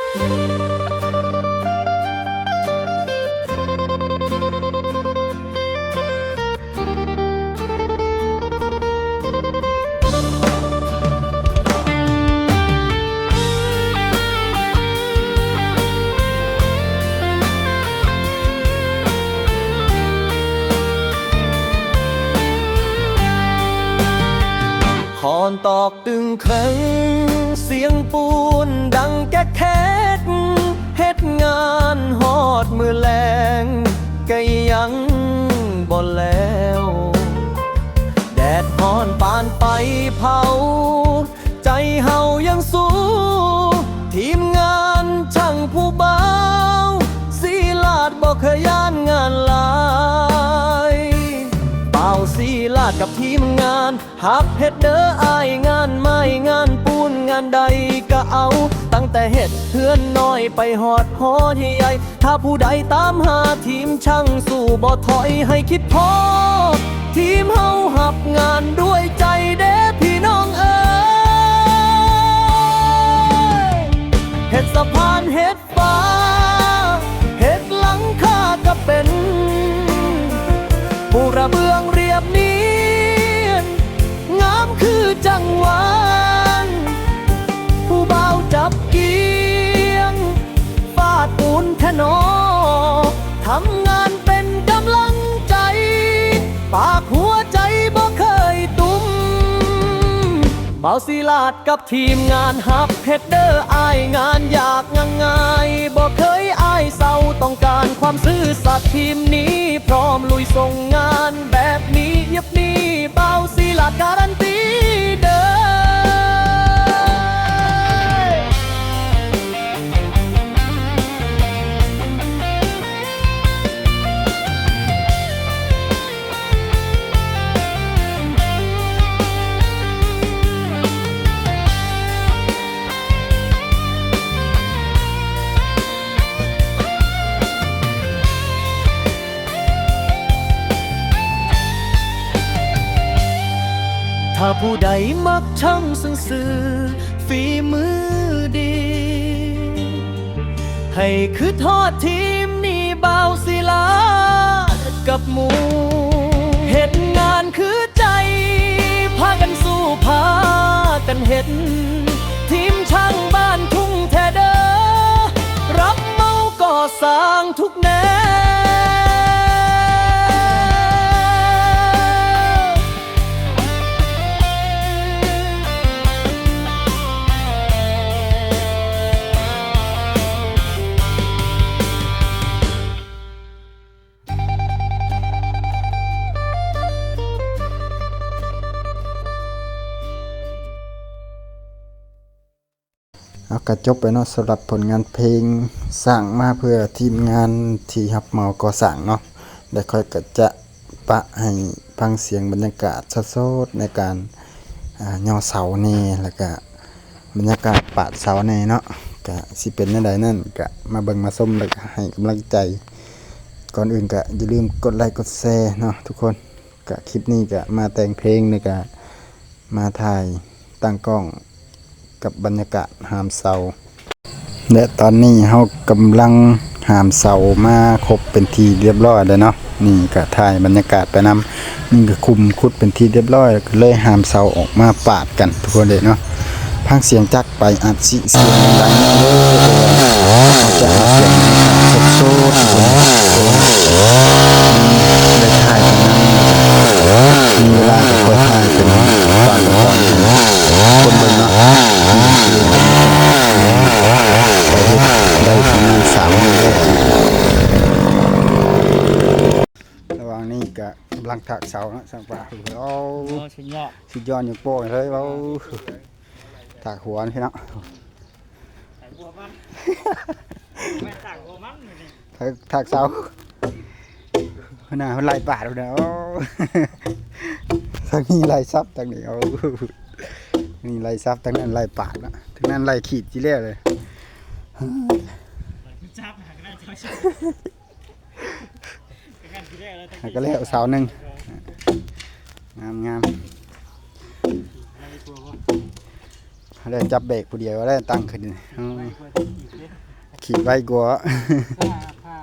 ຄ້ອນຕອກຕຶງເຄັ່ງ ສຽງປູນດັງແກກໆ ເຮັດງານຮອດມື້ແລງ ກະຍັງບໍ່ແລ້ວ ແດດຮ້ອນປານໄຟເຜົາ ໃຈເຮົາຍັງສູ້ ທີມງານຊ່າງຜູ້ບ່າວ ສີລາດບໍ່ເຄີຍຢ້ານງານຫຼາຍ ບ່າວສີລາດກັບທີມງານ ຮັບເຮັດເດີອ້າຍ ງານໄມ້ງານປູນງານໃດກະເອົາ ຕັ້ງແຕ່ເຮັດເຮືອນນ້ອຍໄປຮອດຫໍໃຫຍ່ ຖ້າຜູ້ໃດຕາມຫາທີມຊ່າງສູ້ບໍ່ຖອຍ ໃຫ້ຄິດພໍ ທີມເຮົາຮັບງານດ້ວຍໃຈເດ້ພີ່ນ້ອງເອີຍ ເຮັດສະພານເຮັດຝາ ເຮັດຫຼັງຄາກະເປັນ ປູກລະເບື້ອງລຽບນຽນ ງາມຄືຈັງຫວານ ຜູ້ບ່າວຈັບກຽງ ຟາດປູນແທ້ໜໍ ທຳງານເປັນກຳລັງໃຈ ປາກຫົວໃຈບໍ່ເຄີຍຕຸ່ມ ບ່າວສີລາດກັບທີມງານ ຮັບເຮັດເດີອ້າຍ ງານຍາກງານງ່າຍບໍ່ເຄີຍອ້າຍເຊົາ ຕ້ອງການຄວາມຊື່ສັດ ທີມນີ້ພ້ອມລຸຍສົ່ງງານ ແບບນີ້ຫຍັບນີ້ ບ່າວສີລາດກາຣັນຕີເດີ. ຖ້າຜູ້ໃດມັກຊ່າງຊື່ໆ ຝີມືດີ ໃຫ້ຄິດຮອດທີມນີ້ ບ່າວສີລາດກັບໝູ່ ເຮັດງານຄືໃຈ ພາກັນສູ້ພາກັນເຮັດ ທີມຊ່າງບ້ານທຸ່ງແທ້ເດີ ຮັບເໝົາກໍ່ສ້າງທຸກ ແນວ. ເອົາ ກະຈົບໄປເນາະ ສຳລັບຜົນງານເພງສ້າງມາເພື່ອທີມງານທີ່ຮັບເໝົາກໍ່ສ້າງເນາະ ແລະ ຂ້ອຍກະຈະປະໃຫ້ຟັງສຽງບັນຍາກາດສົດໆ ໃນການ ອ່າ ຍໍເສົາແດ່ ແລ້ວກະບັນຍາກາດປາດເສົາແດ່ເນາະ ກະຊິເປັນແນວໃດນັ້ນ ກະມາເບິ່ງມາຊົມ ແລ້ວກະໃຫ້ກຳລັງໃຈ. ກ່ອນອື່ນກະຢ່າລືມກົດໄລກົດແຊເນາະທຸກຄົນ. ກະຄລິບນີ້ກະມາແຕ່ງເພງ ແລ້ວກະມາຖ່າຍຕັ້ງກ້ອງກັບບັນຍາກາດຫາມເສົາ ແລະ ຕອນນີ້ເຮົາກຳລັງຫາມເສົາມາຄົບເປັນທີ່ລຽບຮ້ອຍແລ້ວເນາະ. ນີ້ກະຖ່າຍບັນຍາກາດໄປນຳ ນີ້ກະຂຸມຂຸດເປັນທີ່ລຽບຮ້ອຍ ກະເລີຍຫາມເສົາອອກມາປາດກັນທຸກຄົນເດເນາະ. ຟັງສຽງຈັກ ໄປອັດຊິສຽງດັງເດີ ເພາະວ່າເຮົາຈະອັດສຽງສົດໆ ໄດ້ຖ່າຍເປັນ ມີເວລາກະຄ່ອຍຖ່າຍເປັນບາງຕອນໃຫ້ຄົນເບິ່ງເນາະ. ໄດ້ປະມານສາມມື້ແລ້ວ ລະຫວ່າງນີ້ກະກຳລັງຖາກເສົາເນາະ ຊ່າງປາ. ໂອ້ ໂອ້ ສຸດຍອດ ສຸດຍອດ ຍົກໂປ້ງເລີຍ ເວົ້າ ຖາກຫົວນີ້ເນາະ ຖາກຫົວມັນ ແມ່ນຖາກຫົວມັນນີ້ ຖາກ ຖາກເສົາ ຫາເພິ່ນໄລ່ປາດພຸ້ນນະ. ໂອ້ ທາງນີ້ໄລ່ສັບ ທາງນີ້ ໂອ້ ນີ້ໄລ່ສັບ ທາງນັ້ນໄລ່ປາດນະ ທາງນັ້ນໄລ່ຂີດຊິແລ້ວເລີຍ. ແລ້ວກະແລ້ວເສົາໜຶ່ງ ງາມໆ. ໃຜ ແລ້ວຈັບເບຣກຜູ້ດຽວ ແລ້ວຕັ້ງຂຶ້ນ ອືມ ຂີ່ໄວກວ່າ ອ່າ ພາ